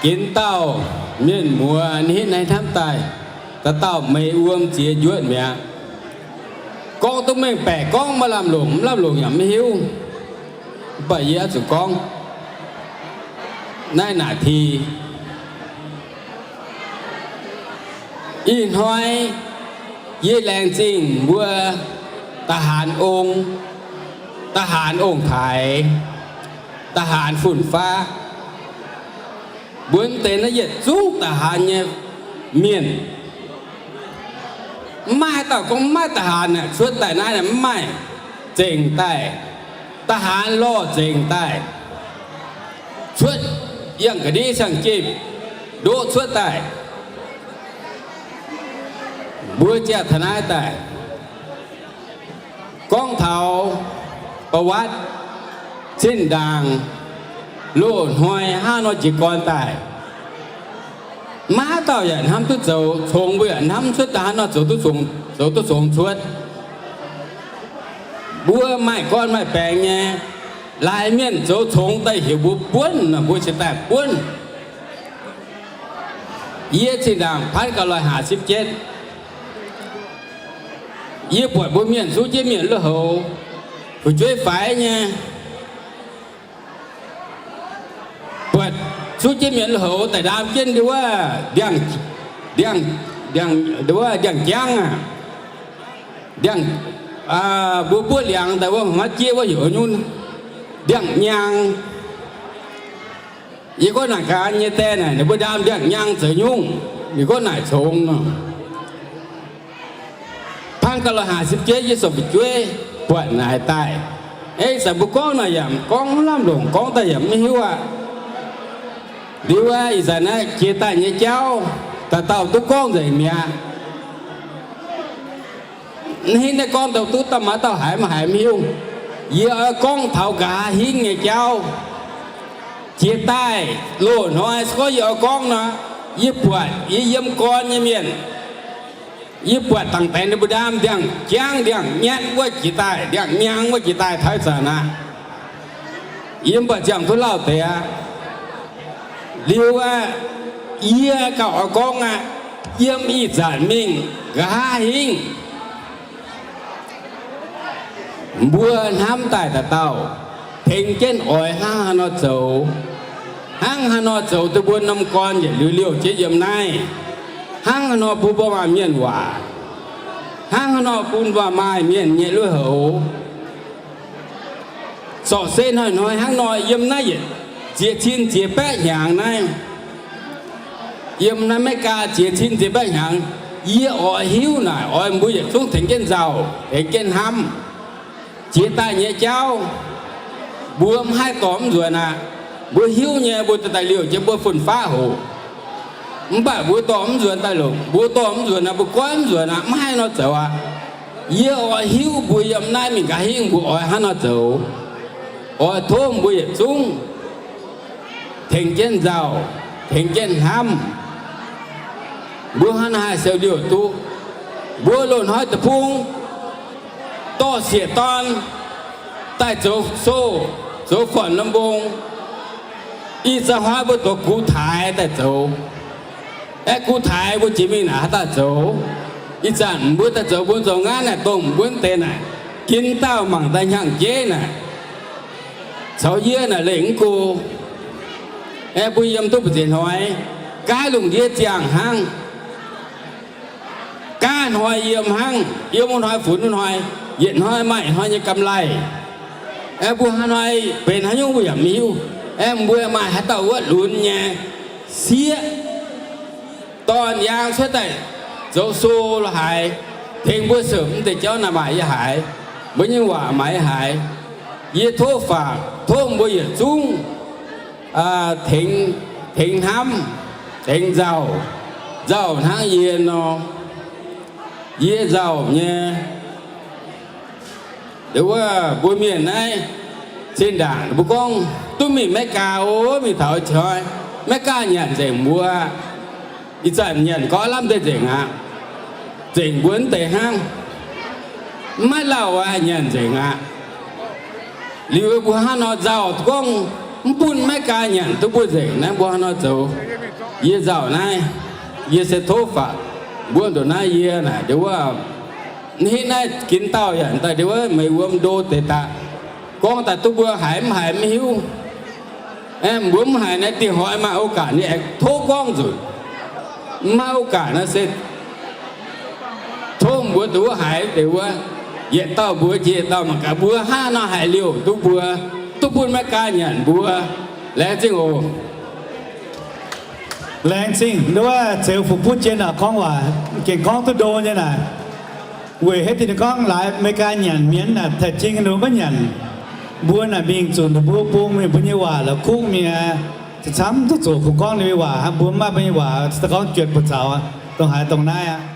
Ginv dauh mienh muoz ninh hnamv daaih, dauh dauh meih wuom ziex njuotv mi'aqv. Gorngv duqv mengh baeqc gorngv maiv lamh longc, mv lamh longc yaac maiv hiuv. Mv baac yie oix zuqc gorngv naaiv naaic ti. Ih hnoi yie laengz zingh mbuo ทหาร ong, ทหาร ong-taaix, ทหาร fun-faqv, mbuo deix naaiv yietc zungv ทหาร nyei mienh. Mv maaih haaix dauh gorngv mv maaih ทหาร naaic cuotv daaih naaiv, mv maaih. Zengc daaih ทหาร lorh nzengc daaih, cuotv yangh ga'ndiev siang-jeiv ndoqv cuotv daaih. Mbuo ziangh taux naaiv daaih gorngv taux ประวัติ zinh ndaangc loz-hnoi hnangv nor jiez gorn daaih. Maiv haaix dauh yaac hnamv duqv zoux congx, mbuo yaac hnamv cuotv daaih hnangv nor zoux duqv congx, zoux duqv congx cuotv. Mbuo maaih gorn maaih baengx nyei, laaix mienh zoux congx daaih heuc mbuo buonv nor, mbuo cingx daaih buonv. Yie zinh ndaangc พันเก้าร้อยห้าสิบเจ็ด yie buatc mbuo mienh zuqv jienv mienh lui-houx fu'jueiv faix nyei, buatc zuqv jienv mienh lui-houx daaih ndaam jienv ndie wuov ndiangx, ndiangx, ndiangx, ndie wuov ndiangx-jangv aac, ndiangx, mbuo buov liangx daaih wuov, maiv jieqv wuov heuc nyungc ndiangx-nyang. Yie gorngv naaic gaax nyei die naaic, ninh mbuo ndaam ndiangx-nyang zoux nyungc, ninh gorngv naaic congx nor. พันเก้าร้อยห้าสิบเจ็ด yie sorc fu'jueiv buatc naaic daaih. Eix zanc mbuo gorngv naaic yaac gorngv mv lamh longc, gorngv daaih yaac mv hiuv aqv. Liuz ih zanc naaiv jiex daaih nyei jauv, dauh dauh duqv gorngv nzengc mi'aqv. Hnangv naaiv gorngv dauh duqv, dauh maaih dauh haiz maiv haiz mv hiuv. Yie oix gorngv taux nqa'haav hingv nyei jauv. Jiex daaih loz-hnoi se gorngv yie oix gorngv nor, yie buatc yie yiem gorn nyei mienh, yie buatc dangx deix ninh mbuo ndaam ndiangx-jangv ndiangx-nyatv wuov jiex daaih, ndiangx-nyang wuov jiex daaih taux ih zanc aqv. Yie mv baac ziangh duqv lauh deix aqv. Liuz aqv, yie gauh oix gorngv aqv, yiem ih zanc mingh nqa'haav hingv mbuo hnamv daaih dauh dauh tengx jienv oix hnangv haaix nor zoux, hnangv haaix nor zoux duqv mbuo norm gorn yietc liuz liouh jienv yiem naaiv, hnangv haaix nor bun mbuo maaih mienh waac, hnangv haaix nor bun mbuo maaih mienh nyei lui-houx. Corc se hnoi-hnoi hnangv nor yiem naaiv yietc ziex cin ziex baeqv hnyangx naaiv, yiem naaiv America ziex cin ziex baeqv hnyangx, yie oix hiuv naaic oix mbuo yietc zungv tengx jienv nzauh, tengx jienv hnamv. Jiex daaih nyei jauv, mbuo mv haih dorh mv nzuonx aqv. Mbuo hiuv nyei mbuo daaih liouh jienv mbuo fun-faqv hoc. Mv baac mbuo dorh mv nzuonx daaih longc, mbuo dorh mv nzuonx aqv, mbuo goiv mv nzuonx aqv, mv haih nor zoux aqv. Yie oix hiuv mbuo yiem naaiv mingh nqa'haav hingv mbuo oix hnangv nor zoux. Oix tov mbuo yietc zungv tengx jienv nzauh, tengx jienv hnamv. Mbuo hnangv naaiv haih siou liouh duqv. Mbuo loz-hnoi deic-bung dorh sieqv-dorn daaih zoux sou, zoux forn norm mbong. Ih zanc hnoi mbuo doqc gux taaix daaih zoux. Aeqv, gux taaix mbuo jiex mingh naaic haaix dauh zoux? Ih zanc mbuo daaih zoux mbuo zoux ngaanv naaic, dongh mbuo deix naaic, ginv dauh mangc daaih hnyangx-jeiv naaic, caux yie naaic lengh mv go. Aeqv, mbuo yiem duqv mbu'ziex hnoi, gaaiv lungh ndiev ziangh hnangv. Gaaiv hnoi yiem hnangv, yiem wuov hnoi funx wuov hnoi, yietc hnoi maaih yietc hnoi nyei กำไร. Aeqv, mbuo haaix hnoi benx haaix nyungc mbuo yaac mv hiuv. Aeqv, mbuo maaih haaix dauh wuov lunx nyei sieqv dorn yaang cuotv daaih zoux sou lo haaix, tengx mbuo seix mv deix jauv naaic maaih yie haiz, mbuo nyei waac maaih yie haiz. Yie tov faaux, tov mbuo yietc zungv tengx, tengx hnamv, tengx nzauh, nzauh hnangv yie nor. Yie nzauh nyei. Wuov mbuo mienh naaiv zinh ndaangc mbuo gorngv duqv mingh Meigaa, o, mingh taux hnoi Meigaa nyanc nzengc mbuo. Ih zanc nyanc gorqv lamh deix nzengc aqv. Nzengc mbuo mv deix hnangv. Mv maaih lauh aqv, nyanc nzengc aqv. Liuz mbuo hnangv nor nzauh gorngv Mv bun maiv gaa nyanc duqv buoz nzengc naaiv mbuo hnangv nor zoux. Yie nzauh naaiv, yie se tov faqv mbuo ndongc naaiv yie naaic ndiev wuov, hnangv naaiv ginv dauh yaac daaih ndiev wuov meih wuom ndo deix daaih gorngv daaih duqv mbuo haiz mv haiz mv hiuv. Mbuo mv haiz naaiv dingh hnoi maaih โอกาส nyei aengx tov gorngv nzunc. Mv maaih โอกาส naaiv se tov mbuo duqv haiz deix wuov, yietc dauh mbuox jiex yietc dauh mangc gaax mbuo hnangv nor haiz liouh duqv mbuo, duqv bun maiv gaa nyanc mbuo. Laengz zingh oc. Laengz zingh nduov Zeux Fuqv Butv Jien naaic gorngv waac gengh gorngv duqv ndo nyei naaic. Weic haaix diuc ninh gorngv laaix America nyanc mienh naaic, taaih jing ninh mbuo maiv nyanc. Mbuo naaic mingh zunc ninh mbuo bung mingh mbuo nyei waac la'kuqv mingh aqv. Camv-camv duqv zoqc kungx gorngv ninh mbuo nyei waac hnangv, mbuo maiv maaih mbuo nyei waac, da'gorngv juetc buoz zaux, dongh haaix dongh naaiv aqv.